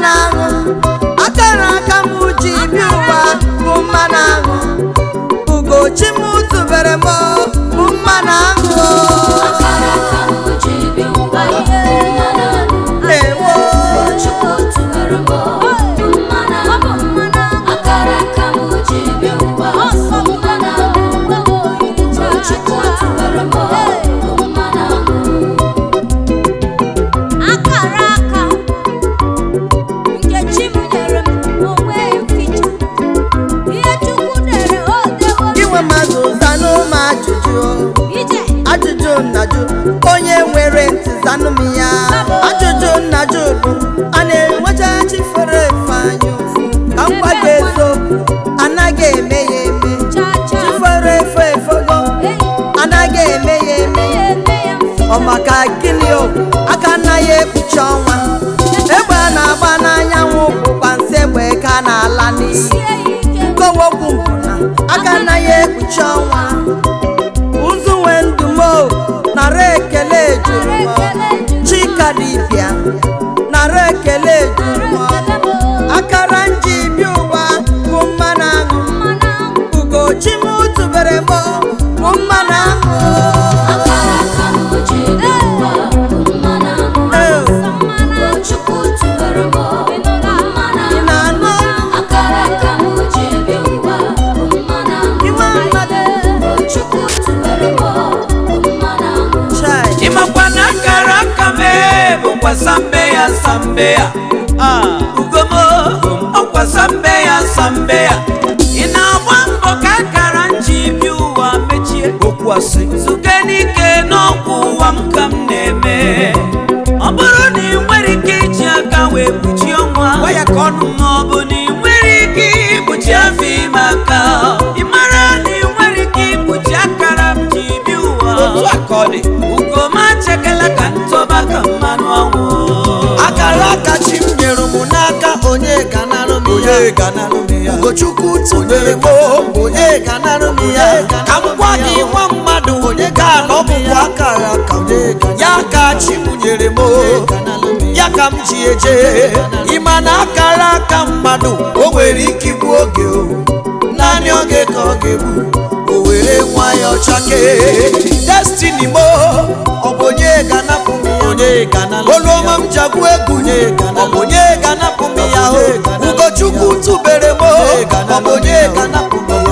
mmanụ aṅụ. Akara aka m ji bi ụwa bụ mmanụ aṅụ. Ugochi m tụbere m bụ mmanụ aṅụ. Akara aka m ji bi ụwa bụ mmanụ aṅụ. Ewo. Chukwu tụbere m bụ mmanụ aṅụ. Akara aka m ji bi ụwa bụ mmanụ aṅụ. Chukwu tụbere m bụ mmanụ aṅụ. Akara aka nke chi m nyere m onweghị mficha. Ihe Chukwu dere o dewo. Inwe mmadụ zanụ m ajụjụ. Ije. Ajụjụ nnajụ, onye nwere ntị zanụ m ya. Ajụjụ nnajụ bụ a na-enwecha chi fere efe anya ụfụ. Ka m gwa gị eziokwu, anaghị eme ya eme. Cha cha. Chi fere efe efego, Ei, anaghị eme ya eme. eme ya mficha. Ọ maka gịnị o, aka anaghị ekpuchi ọnwa. Egbe a na-agba n'anyanwụ bụkwa nsị egbe ka a na-ala n'iyi. Sie ya ike. Nkọwa okwu bụ na aka anaghị ekpuchi ọnwa. Ụzụ nwe ndụ m o, nara ekele juru m. Chika dibịa, nara ekele juru m. Akara nji bi ụwa bụ mmanụ aṅụ. Ugochi m tụbere m bụ mmanụ aṅụ. Akara aka m ji bi ụwa bụ mmanụ aṅụ. Ee, Chukwu tụbere m bụ mmanụ ị aṅụ. na-anụ? Akara aka m ji bi ụwa bụ mmanụ aṅụ. Inwe mmadụ. Chukwu tụbere m bụ mmanụ aṅụ. Chai. Ịmakwa na akara aka m ee, bụkwa sambe ya sambe ya. Ugomo, ọkwa sambe ya sambe ya. Ị na-agba mbọ ka akara nji bi ụwa mechie. Okwu asị. Zuke n'ike n'ọkwa ụwa m ka m na-eme. Ọ bụrụ na ị nwere ike iji aka wee kpuchie ọnwa, Gwa ya ka ọnụ. ma ọ bụ na ị nwere ike ikpuchi afọ ime aka, ị mara na ị nwere ike ikpuchi akara m ji bi ụwa. Otu a ka ọ dị. Ugoma chekela ka ntọba ka mmanụ anwụ. Akara aka chi m nyere m n'aka, onye ga-analụ m ya? Onye ga-analụ m ya? Ugochukwu tụnyere m, onye ga-analụ m ya? Ka m gwa gị nwa mmadụ, onye ga na ọ bụkwa akara aka m ya ka chi m nyere m, ya ka m ji eje. Ịma na akara aka mmadụ o nwere ike igbu oge, o naanị oge ka ọ ga-egbu, o were nwayọọ chakee. Destiny mo, ọ bụ onye ga-anapụ m ya? Onye ga-analụ m ya? Oluọma m jagbu egwu, ọ bụ onye ga-anapụ m ya? O Ugochukwu tụbere m, ọ bụ onye ga-anapụ m ya?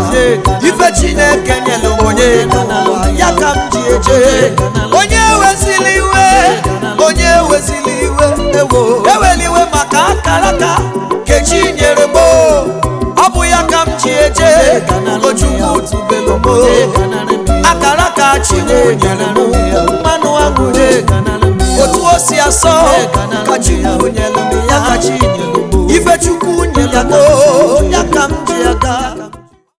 Ife Chineke nyelu m onye n'ụwa ya ka m ji eje. Onye wezili iwe, onye wezili iwe, ewo eweli iwe maka akara aka kechi nyere m, ọ bụ ya ka m ji eje. Ugochukwu tụbere m, akara aka chi m nyere m mmanụ aṅụ, otu o si asọ ka Chukwu nyelu m ya, ife Chukwu nyelu m.